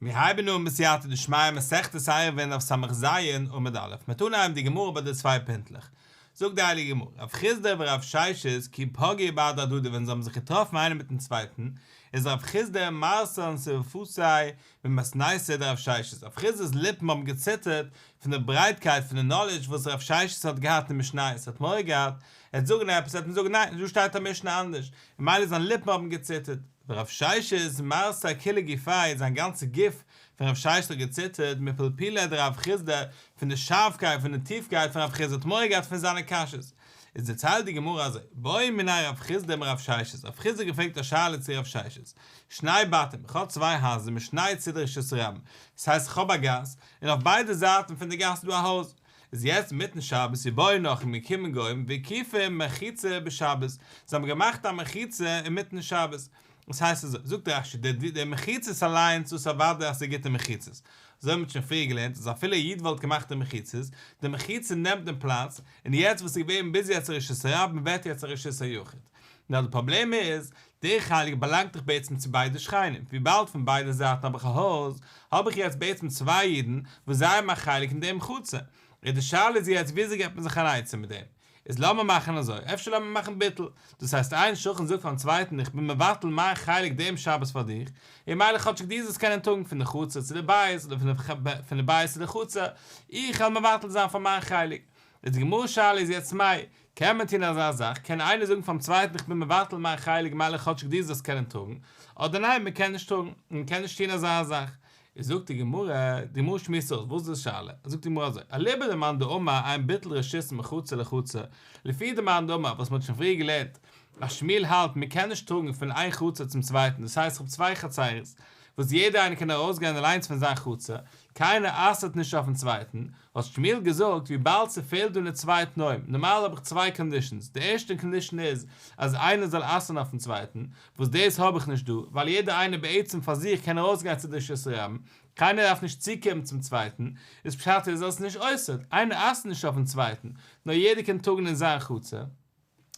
מיר הייבן אן בסייעתא דשמיא מסכת עירובין דף ס"ז עמוד א', מ'וועט אנהייבן די גמרא ביי די צוויי פינטלעך. זאגט די הייליגע גמרא, רב חסדא ורב ששת כי פגעי בהדי הדדי ווען זיי האבן זיך געטראפן איינער מיטן צווייטן, איז רב חסדא מרתן שפוותיה ממתניתא דרב ששת, רב חסדא'ס ליפן האבן געציטערט פון די ברייטקייט פון די knowledge וואס רב ששת האט געהאט אין משניות, ער האט מורא געהאט ער וועט זאגן עפעס וועט מען זאגן ניין דא שטייט א משנה אנדערש, ממילא זיינע ליפן האבן געציטערט. ורב ששת מרתיה כוליה גופיה, זיין גאנצע גוף פון רב ששת האט געציטערט, מפלפוליה דרב חסדא, פון די שארפקייט, פון די טיפקייט פון רב חסדא, האט מורא געהאט פון זיינע קשיות. איז דערציילט די גמרא אזוי, בעא מיניה רב חסדא מרב ששת, רב חסדא האט געפרעגט א שאלה צו רב ששת, שני בתים, איך האב צוויי הייזער משני צידי רשות הרבים, דאס הייסט איך האב א גאס, און אויף ביידע זייטן פון די גאס איז דא א הויז, איז יעצט מיטן שבת ובאו נכרים געקומען גוים והקיפו מחיצה בשבת, זיי האבן געמאכט א מחיצה אינמיטן שבת, וואס הייסט אזוי? זאגט רש"י די די מחיצות אליינס דאס אוודאי אז ס'איז גוטע מחיצות, אזוי האט מען שוין פריער געלערנט אז אפילו א איד וואלט געמאכט די מחיצות, די מחיצה נעמט דעם פלאץ, און יעצט וואס איז געווען ביז יעצט א רשות הרבים ווערט יעצט א רשות היחיד. נאר די פראבלעם איז, די חלק באלאנגט דאך בעצם צו ביידע שכנים, וויבאלד פון ביידע זייטן האב איך א הויז, האב איך יעצט בעצם צוויי אידן וואס זיי האבן א חלק אין דעם חצר. און די שאלה איז יעצט וויאזוי געבט מען זיך אן עצה מיט דעם? איז לאמיר מאכן אזוי, אפשר לאמיר מאכן ביטול, דאס הייסט איין שכן זאגט פארן צווייטן איך בין מבטל מיין חלק דעם שבת פאר דיך, און מילא כאטשיג דו זאלסט קענען טראגן פון די חצר צו די בית אדער פון די בית צו די חצר, איך וועל מבטל זיין פאר מיין חלק. איז די גמרא שאלה איז יעצט מאי, קען מען טון אזא זאך? קען איינער זאגן פארן צווייטן איך בין מבטל מיין חלק מילא כאטשיג דו זאלסט קענען טראגן, אדער ניין מען קען נישט טראגן, מען קען נישט טון אזא זאך. איז זאגט די גמרא, די גמרא שמועסט אויס וואס איז די שאלה, זאגט די גמרא אזוי, אליבא דמאן דאמר אין ביטול רשות מחצר לחצר, לפי די מאן דאמר וואס מען האט שוין פריער געלערנט אז שמואל האלט מען קען נישט טראגן פון איין חצר צום צווייטן דאס הייסט איך האב צוויי חצרות וואס יעדער איינער קען ארויסגיין אליינס פון זיין חצר, קיינער אסר'ט נישט אויפן צווייטן, האט שמואל געזאגט וויבאלד ס'פעלט דא אין די צוויי תנאים, נארמאל האב איך צוויי conditions, די ערשטע condition איז אז איינער זאל אסר'ן אויפן צווייטן, וואס דאס האב איך נישט דא, ווייל יעדער איינער בעצם פאר זיך קען ארויסגיין צו די רשות הרבים, קיינער דארף נישט צוקומען צום צווייטן, איז פשט איז אז ס'נישט אוסר'ט, איינער אסר'ט נישט אויפן צווייטן, נאר יעדער קען טראגן אין זיין חצר.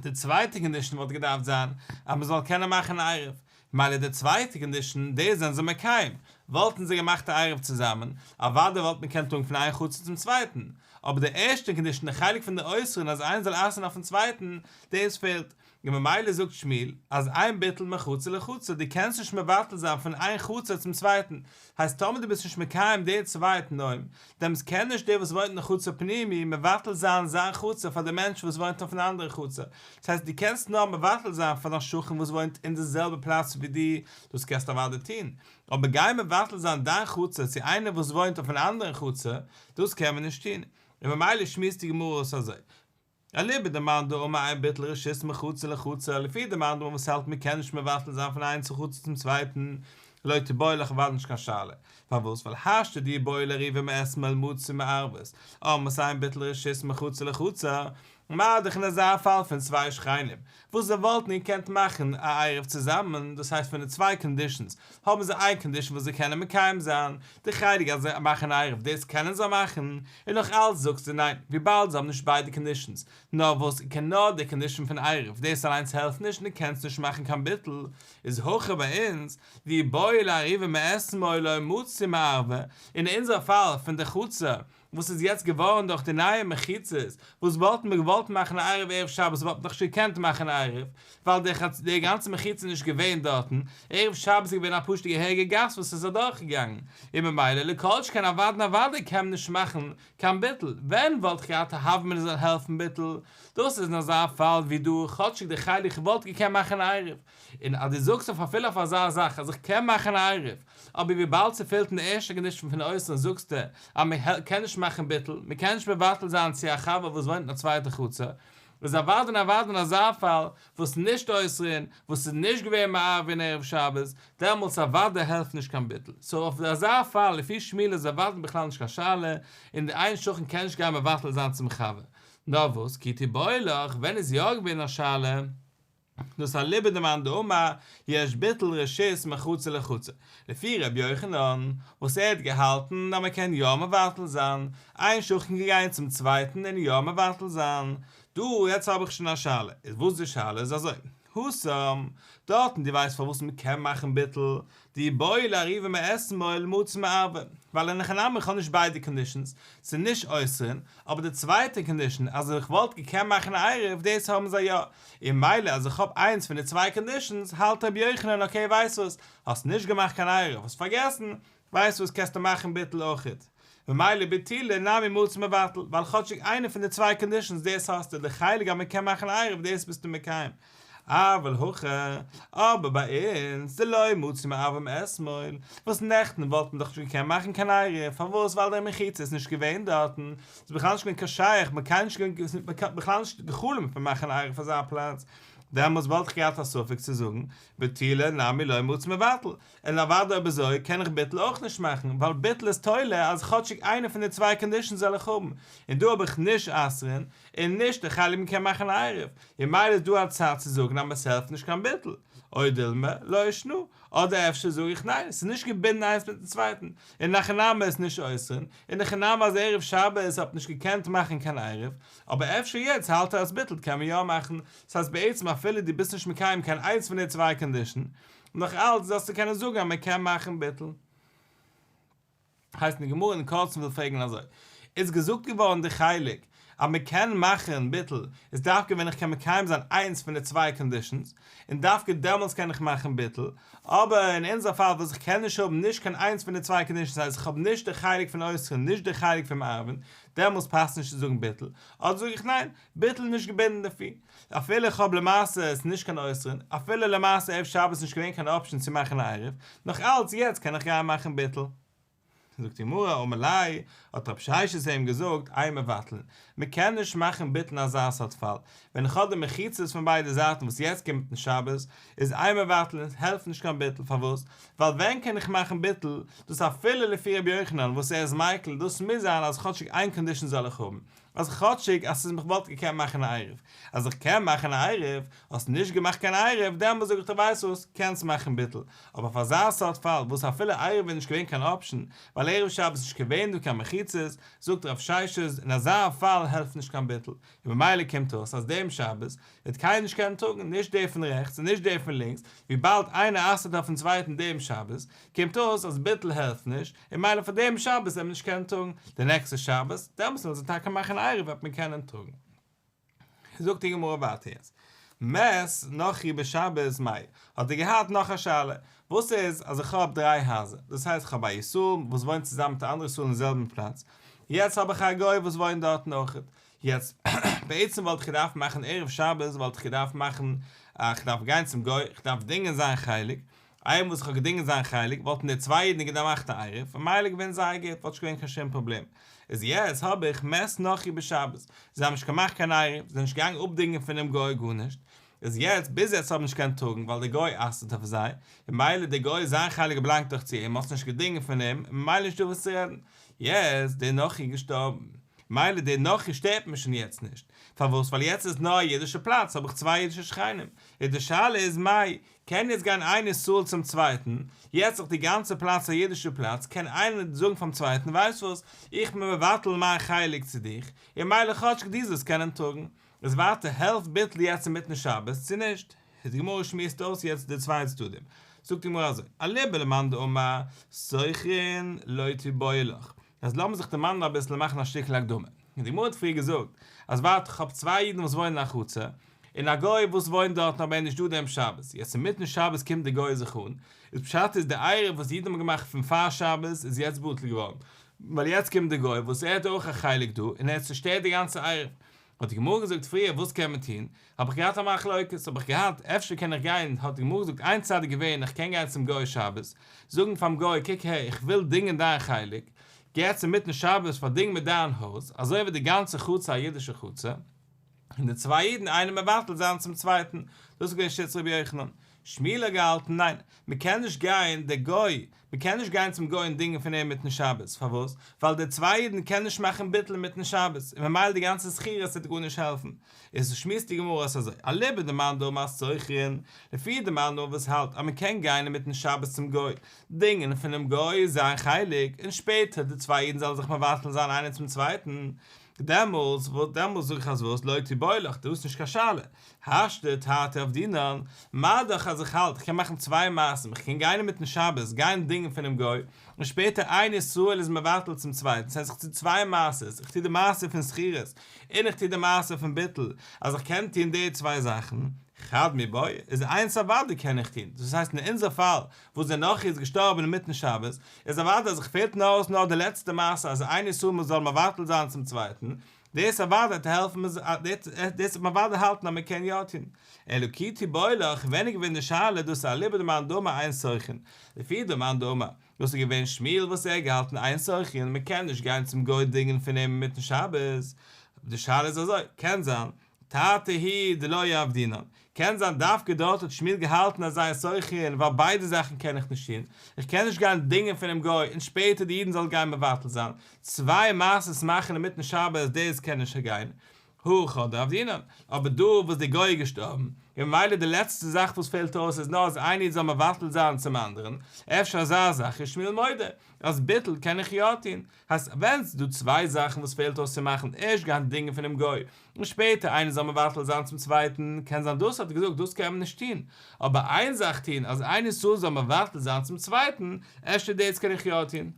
די צווייטע condition וואלט געדארפט זיין אז מען זאל קענען מאכן א עירוב, מילא די צווייטע condition דאס זענען זיי מקיים, וואלטן זיי געמאכט א עירוב צוזאמען, אוודאי וואלט מען געקענט טראגן פון איין חצר צום צווייטן, אבער די ערשטע condition די חלק פון די אוסר'ן אז איינער זאל אסר'ן אויפן צווייטן, דאס פעלט, און ממילא זאגט שמואל אז אין ביטול מחצר לחצר, דו קענסט נישט מבטל זיין פון איין חצר צום צווייטן, הייסט טאמער דו ביסט נישט מקיים די צוויי תנאים, דעמאלטס קען נישט דער וואס וואוינט אין חצר פנימי מבטל זיין זיין חצר פאר די מענטש וואס וואוינט אויפן אנדערע חצר, דאס הייסט דו קענסט נאר מבטל זיין פאר דיין שכן וואס וואוינט אין די זעלבע פלאץ ווי דיר, דאס קענסטו אוודאי טון, אבער גיין מבטל זיין דיין חצר צו איינער וואס וואוינט אויפן אנדערן חצר, דאס קען מען נישט טון, און ממילא שמועסט די גמרא אויס אזוי. אליבא דמאן דאמר אין ביטול רשות מחצר לחצר, לפי די מאן דאמר וואס האלט מען קען נישט מבטל זיין פון איין חצר צום צווייטן, לא תיבעי לך אוודאי נישט קיין שאלה. פארוואס? ווייל השתא דאיבעי לערובי מאתמול מצו מערבות, אמרת אין ביטול רשות מחצר לחצר, מה דאך אין אזא פאל פון צוויי שכנים וואס זיי וואלטן געקענט מאכן א עירוב צוזאמען, דאס הייסט פון די צוויי conditions האבן זיי איין condition וואס זיי קענען מקיים זיין, די חלק אז זיי מאכן עירוב דאס קענען זיי מאכן, און נאך אלץ זאגסטו ניין, וויבאלד זיי האבן נישט ביידע conditions, נאר וואס קען נאר די condition פון עירוב, דאס אליינס העלפט נישט און דו קענסט נישט מאכן קיין ביטול, איז הכא ביי אונז, דאיבעי לערובי מאתמול לא מצו מערבא, אין אונזער פאל פון די חצר וואס איז יעצט געווארן דורך די נייע מחיצות, וואס וואלטן מיר געוואלט מאכן א עירוב ערב שבת וואלט מען דאך נישט געקענט מאכן א עירוב, ווייל די די גאנצע מחיצה איז נישט געווען דארטן, ערב שבת איז געווען א פשוטע געהעריגע גאס וואס איז אדורך געגאנגען, און ממילא לכל שכן אוודאי און אוודאי קען מען נישט מאכן קיין ביטול, ווען וואלט איך געהאט א הוה אמינא זאל העלפן ביטול, דאס איז אין אזא פאל ווי דא, כאטשיג די חלק וואלט געקענט מאכן א עירוב, און אז דו זאגסט אויף אפילו אויף אזא זאך אז איך קען מאכן א עירוב, אבער וויבאלד ס'פעלט אין די ערשטע condition פון אוסר'ן זאגסטו אז מען קען נישט מאכן ביטול, מען קען נישט מבטל זיין צו א חבר וואס וואוינט אין א צווייטע חצר, איז אוודאי און אוודאי אין אזא פאל וואס נישט אוסר'ן, וואס איז נישט געווען מערבין ערב שבת, דעמאלטס אוודאי העלפט נישט קיין ביטול. so אויף אזא פאל לפי שמואל איז אוודאי בכלל נישט קיין שאלה, און די איין שכן קען נישט גיין מבטל זיין צום חבר. נאר וואס, כי תיבעי לך, ווען איז יא געווען א שאלה? דאס אליבא דמאן דאמר יש ביטול רשות מחצר לחצר, לפי ר' יוחנן וואס ער האט געהאלטן אז מען קען יא מבטל זיין, איין שכן קען גיין צום צווייטן און יא מבטל זיין, דא יעצט האב איך שוין א שאלה, איז וואס די שאלה איז אזוי. התם, דארטן דו ווייסט פארוואס מען קען מאכן ביטול, דאי בעי לערובי מאתמול מצי מערבא, ווייל אין הכי נמי איך האב נישט ביידע קאנדישאנס, ס'איז נישט אוסרין, אבער די צווייטע קאנדישאן אז איך וואלט געקענט מאכן א עירוב דאס האבן זיי יא, און מילא אז איך האב איינס פון די צוויי קאנדישאנס האלט רבי יוחנן אקעי ווייסט וואס, האסט נישט געמאכט קיין עירוב האסט פארגעסן, ווייסט וואס קענסטו מאכן ביטול אויכעט. ממילא בטולי נמי מצי מבטל, ווייל כאטשיג איינע פון די צוויי קאנדישאנס דאס האסטו, די חלק אז מען קען מאכן עירוב דאס ביסטו מקיים. אבל הכא, אבער ביי אונז, דלא מצו מערבי מאתמול, וואס נעכטן וואלט מען דאך נישט געקענט מאכן קיין עירוב, פארוואס ווייל די מחיצה איז נישט געווען דארטן, ס'איז בכלל נישט געווען קיין שייך, מען קען נישט מען בכלל נישט גע'חלומ'ט פון מאכן עירוב אויף אזא פלאץ, דעמאלטס וואלט איך געהאט א ספק צו זאגן, בטולי נמי לא מצי מבטל, און אוודאי אויב אזוי קען איך ביטול אויך נישט מאכן, ווייל ביטול איז תולה אז כאטשיג איינע פון די צוויי קאנדישאנס זאל איך האבן, און דא האב איך נישט אסר'ן, און נישט די חלק מ'קען מאכן עירוב, און מילא איז דא א צד צו זאגן אז ס'העלפט נישט קיין ביטול, או דילמא לא שנא, אדער אפשר זאג איך ניין, ס'איז נישט געבינדן איינס מיטן צווייטן, אין הכי נמי איז נישט אוסר'ן, אין הכי נמי אז ערב שבת האט מען נישט געקענט מאכן קיין עירוב, אבער אפשר יעצט האלט ער אז ביטול קען מען יא מאכן, ס'הייסט בעצם אפילו דו ביסט נישט מקיים קיין איינס פון די צוויי קאנדישן, נאך אלץ זאלסטו קענען זאגן אז מען קען מאכן ביטול. הייסט די גמרא אין קורצן וויל פרעגן אזוי, איז געזאגט געווארן די חלק אז מען קען מאכן ביטול איז דווקא ווען איך קען מקיים זיין איינס פון די צוויי קאנדישאנס, און דווקא דעמאלטס קען איך מאכן ביטול, אבער אין אונזער פאל וואס איך קען נישט האבן נישט קיין איינס פון די צוויי קאנדישאנס הייסט איך האב נישט די חלק פון אוסרין נישט די חלק פון מערבין, דעמאלטס פאסט נישט צו זאגן ביטול, אדער זאג איך ניין, ביטול איז נישט געבינדן דערפון, אפילו איך האב למעשה עס נישט קיין אוסרין, אפילו למעשה ערב שבת איז נישט געווען קיין option צו מאכן א עירוב, נאך אלץ יעצט קען איך גיין מאכן ביטול. זאגט די גמרא, אמר ליה, האט רב ששת אים געזאגט, אין מבטלין, מען קען נישט מאכן ביטול אין אזא סארט פאל, ווען איך האב די מחיצות פון ביידע זייטן וואס יעצט קומט אין שבת, איז אין מבטלין, עס העלפט נישט קיין ביטול, פארוואס? ווייל ווען קען איך מאכן ביטול, דאס אפילו לפי רבי יוחנן וואס ער איז מיקל, דאס מוז זיין אז כאטשיג איין condition זאל איך האבן, אז כאטשיג אז ס'איז מיך וואלט געקענט מאכן א עירוב, אז איך קען מאכן א עירוב, האסט נישט געמאכט קיין עירוב, דעמאלס זאג איך דיר ווייסט וואס, קענסט מאכן ביטול, אבער אויף אזא סארט פאל וואס אפילו עירוב איז נישט געווען קיין option, ווייל ערב שבת איז נישט געווען דא קיין מחיצות, זאגט רב ששת, אין אזא פאל העלפט נישט קיין ביטול, און ממילא קומט אויס אז דעם שבת וועט קיינער נישט קענען טראגן, נישט דער פון רעכטס און נישט דער פון לינקס, וויבאלד איינער אסר'ט אויפן צווייטן דעם שבת, קומט אויס אז ביטול העלפט נישט, און מילא פאר דעם שבת וועט מען נישט קענען טראגן, די נעקסטע שבת, דעמאלטס וועלן זיי טאקע מאכן עירוב וועט מען קענען טראגן. זאגט די גמרא ווייטער יעצט, מת נכרי בשבת מאי, האט ער געהאט נאך א שאלה, וואס איז אז איך האב דריי הייזער, דאס הייסט איך האב א ישראל וואס וואוינט צוזאמען מיט א אנדערע ישראל אין זעלבן פלאץ, יעצט האב איך א גוי וואס וואוינט דארטן אויכעט, יעצט, בעצם וואלט איך געדארפט מאכן ערב שבת וואלט איך געדארפט מאכן, איך דארף גיין צום גוי, איך דארף דינגען זיין חלק, איינמאל וואס איך האב געדינגען זיין חלק וואלטן די צוויי אידן געמאכט א עירוב, און מילא געווען זייער גוט, וואלט נישט געווען קיין שום פראבלעם. איז יעצט האב איך מת נכרי בשבת, זיי האבן נישט געמאכט קיין עירוב, זיי זענען נישט געגאנגען אפדינגען פונעם גוי גארנישט, איז יעצט, ביז יעצט האבן נישט געקענט טראגן ווייל דער גוי אסר'ט אויף זיי, און מילא דער גוי זיין חלק באלאנגט דאך צו אים, האסט נישט געדינגען פון אים, און ממילא נישטא וואס צו רעדן. יעצט דער נכרי געשטארבן, מילא דער נכרי שטערט מיר שוין יעצט נישט, פארוואס? ווייל יעצט איז נאר א אידישע פלאץ, האב איך צוויי אידישע שכנים, איז די שאלה איז מאי, קען יעצט גיין איין ישראל צום צווייטן, יעצט איז די גאנצע פלאץ א אידישע פלאץ, קען איינער זאגן פארן צווייטן, ווייסט וואס, איך בין מבטל מיין חלק צו דיך, און מילא כאטשיג דו זאלסט קענען טראגן. איז ווייטער העלפט ביטול יעצט אינמיטן שבת צו נישט? די גמרא שמועסט אויס יעצט די צוויי צדדים, זאגט די גמרא אזוי, אליבא למאן דאמר שוכרין לא תיבעי לך, אז לאמיר זיך דערמאנען אביסל און מאכן א שטיקל הקדמה, די גמרא האט פריער געזאגט אז ווייטער כ'האב צוויי אידן וואס וואוינען אין א חצר, און א גוי וואס וואוינט דארטן אבער ער איז נישט דא דעם שבת, יעצט אינמיטן שבת קומט די גוי זיך אן, איז פשט איז די עירוב וואס אידן האבן געמאכט פון פאר שבת איז יעצט בטל געווארן, ווייל יעצט קומט די גוי וואס ער האט אויך א חלק דא און ער האט צושטערט די גאנצע עירוב, האט די גמרא געזאגט פריער וואס קען מען טון, האב איך געהאט א מחלוקת, האב איך געהאט אפשר קען איך גיין, האט די גמרא געזאגט איין צד איז געווען איך קען גיין צום גוי שבת, זאגן פארן גוי קוק הער איך וויל דינגען דיין חלק, גיי יעצט אינמיטן שבת פארדינג מיר דיין הויז, אזוי ווערט די גאנצע חצר א אידישע חצר, און די צוויי אידן איינער מבטל זיין צום צווייטן, דאס איז געווען שיטת רבי יוחנן. שמואל האט געהאלטן ניין, מען קען נישט גיין, דער גוי, מען קען נישט גיין צום גוי און דינגען פון אים מיטן שבת, פארוואס? ווייל די צוויי אידן קענען נישט מאכן ביטול מיטן שבת, און ממילא די גאנצע שכירות וועט גארנישט העלפן. איז שמועסט די גמרא אויס אזוי, אליבא דמאן דאמר שוכרין, לפי די מאן דאמר וואס האלט אז מען קען גיין אינמיטן שבת צום גוי, דינגען פונעם גוי זיין חלק, און שפעטער די צוויי אידן זאלן זיך מבטל זיין איינער צום צווייטן. דעמאלס וואס דעמאלס זאג איך אז וואס לא תיבעי לך, דאס איז נישט קיין שאלה, השתא תרתי עבדינן, מה דאך אז איך האלט איך קען מאכן צוויי מעשים, איך קען גיין אינמיטן שבת גיין דינגען פונעם גוי, און שפעטער איין ישראל איז מבטל צום צווייטן, ס'הייסט איך טו צוויי מעשות, איך טו די מעשה פון שכירות, און איך טו די מעשה פון ביטול, אז איך קען טון די צוויי זאכן, חד מיבעיא, איז איינס אוודאי קען איך טון, דאס הייסט אין אונזער פאל וואס דער נכרי איז געשטארבן אינמיטן שבת, איז אוודאי אז איך פעלט נאר אויס נאר די לעצטע מעשה אז איין ישראל זאל מבטל זיין צום צווייטן, דאס אוודאי וועט העלפן דאס וועט מען אוודאי האלטן אז מען קען יא טון. אלא כי תיבעי לך, ווען איז געווען די שאלה דאס איז אליבא דמאן דאמר אין שוכרין, לפי דמאן דאמר, דאס איז געווען שמואל וואס ער האט געהאלטן אין שוכרין מען קען נישט גיין צום גוי דינגען פון אים אינמיטן שבת, די שאלה איז אזוי, קען זיין, תרתי הוא דלא עבדינן, קען זיין דווקא דארט האט שמואל געהאלטן אז אין שוכרין ווייל ביידע זאכן קען איך נישט טון, איך קען נישט גיין דינגען פונעם גוי און שפעטער די אידן זאלן גיין מבטל זיין, צוויי מעשות מאכן אינמיטן שבת דאס קען נישט גיין, הא חדא עבדינן, אבער דא וואס די גוי איז געשטארבן, און ממילא די לעצטע זאך וואס פעלט אויס איז נאר אז איין איד זאל מבטל זיין צום אנדערן, אפשר אזא זאך איז שמואל מודה אז ביטול קען איך יא טון, הייסט ווען ס'איז דא צוויי זאכן וואס פעלט אויס צו מאכן ערשט גיין דינגען פונעם גוי און שפעטער איינער זאל מבטל זיין צום צווייטן, קען זיין דאס האט ער געזאגט דאס קען מען נישט טון, אבער איין זאך טון אז איין ישראל זאל מבטל זיין צום צווייטן, אפשר דאס קען איך יא טון.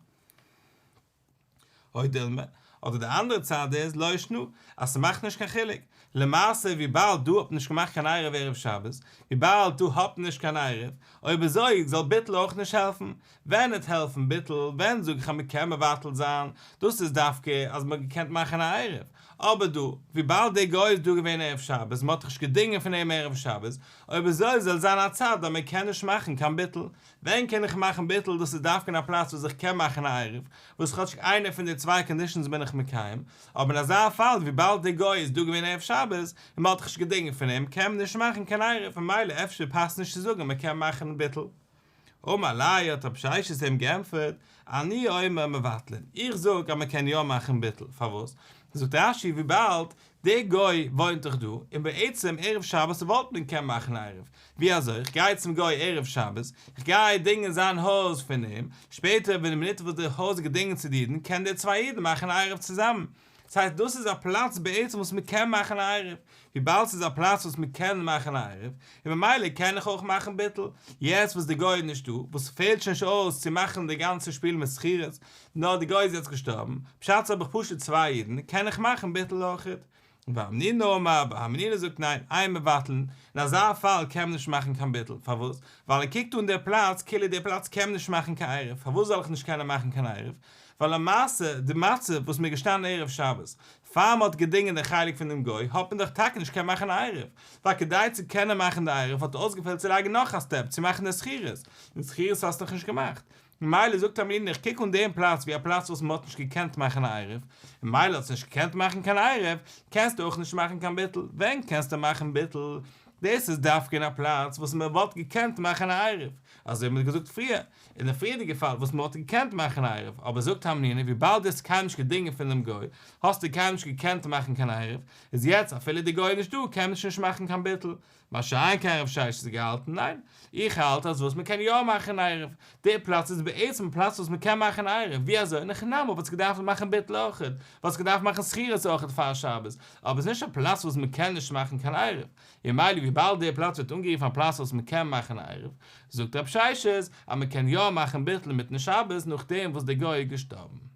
או דילמא, אדער די אנדערע צד איז לא שנא, אז ס'מאכט נישט קיין חילוק, למעשה וויבאלד דא האט מען נישט געמאכט קיין עירוב ערב שבת, וויבאלד דא האט מען נישט קיין עירוב, אויב אזוי זאל ביטול אויך נישט העלפן, ווען וועט העלפן ביטול, ווען זאג איך אז מ'קען מבטל זיין, דאס איז דווקא אז מ'האט געקענט מאכן א עירוב, אבער דא, וויבאלד דער גוי איז דא געווען ערב שבת, מ'האט דאך נישט געדינגען פון אים ערב שבת, אויב אזוי זאל זיין א צד אז מ'קען נישט מאכן קיין ביטול, ווען קען איך מאכן ביטול, דאס איז דווקא אין א פלאץ וואס איך קען מאכן א עירוב, וואס כאטשיג איינע פון די צוויי conditions בין איך מקיים, אבער אין אזא פאל וויבאלד דער גוי איז דא געווען ערב שבת, און מ'האט דאך נישט געדינגען פון אים, קען מען נישט מאכן קיין עירוב, ממילא אפשר פאסט נישט צו זאגן מ'קען מאכן ביטול. אמר ליה האט רב ששת אים געענטפערט, אני אומר מבטלין, איך זאג אז מען קען יא מאכן ביטול, פארוואס? זאגט רש"י וויבאלד דער גוי וואוינט דאך דא, און בעצם ערב שבת וואלט מען געקענט מאכן עירוב, ווי אזוי? איך גיי צום גוי ערב שבת, איך גיי דינגען זיין הויז פון אים, שפעטער ווען די מינוט וואס די הויז איז געדינגען צו די אידן קען די צוויי אידן מאכן עירוב צוזאמען, דאס הייסט דאס איז א פלאץ בעצם וואס מען קען מאכן א עירוב, וויבאלד ס'איז א פלאץ וואס מען קען מאכן א עירוב, און ממילא קען איך אויך מאכן ביטול, יעצט וואס די גוי איז נישט דא, וואס פעלט שוין נישט אויס צו מאכן די גאנצע שפיל מיט שכירות, נאר די גוי איז יעצט געשטארבן, פשט האב איך פשוט צוויי אידן, קען איך מאכן ביטול אויכעט. ורב המנונא אמר, ורב המנונא זאגט ניין, אין מבטלין, אין אזא פאל קען מען נישט מאכן קיין ביטול, פארוואס? ווייל ער קוקט אן די פלאץ כאילו די פלאץ קען מען נישט מאכן קיין עירוב, פארוואס זאל איך נישט קענען מאכן קיין עירוב? ווייל למעשה די מצב וואס מ'איז געשטאנען ערב שבת, פאר מ'האט געדינגען די חלק פון דעם גוי, האט מען דאך טאקע נישט קענען מאכן עירוב, ווייל כדי צו קענען מאכן די עירוב האט אויסגעפעלט צו לייגן נאך א step צו מאכן די שכירות, און שכירות האסטו דאך נישט געמאכט, ממילא זאגט המנונא איך קוק אן דעם פלאץ ווי א פלאץ וואס מ'האט נישט געקענט מאכן א עירוב, ממילא האסטו נישט געקענט מאכן קיין עירוב, קענסטו אויך נישט מאכן קיין ביטול, ווען קענסטו מאכן ביטול? דאס איזדא דווקא אין א פלאץ וואס מ'וואלט געקענט מאכן א עירוב, אזוי ווי מ'האט געזאגט פריער, אין די פריערדיגע פאל וואס מ'וואלט געקענט מאכן א עירוב, אבער זאגט המנונא וויבאלד דו האסט קיינמאל נישט געדינגען פון דעם גוי, האסטו קיינמאל נישט געקענט מאכן קיין עירוב, איז יעצט אפילו די גוי איז נישט דא קען מען שוין נישט מאכן קיין ביטול, מה שאין כן רב ששת האט געהאלטן, ניין, איך האלט אז וואס מ'קען יא מאכן עירוב, די פלאץ איז בעצם א פלאץ וואס מ'קען מאכן עירוב, ווי אזוי? אין הכי נמי וואלסט געדארפט מאכן ביטול אויכעט, וואלסט געדארפט מאכן שכירות אויכעט פאר שבת, אבער עס איז נישט א פלאץ וואס מ'קען נישט מאכן קיין עירוב, און ממילא וויבאלד די פלאץ ווערט אנגערופן א פלאץ וואס מ'קען מאכן עירוב, זאגט רב ששת אז מ'קען יא מאכן ביטול אינמיטן שבת נאכדעם וואס די גוי איז געשטארבן.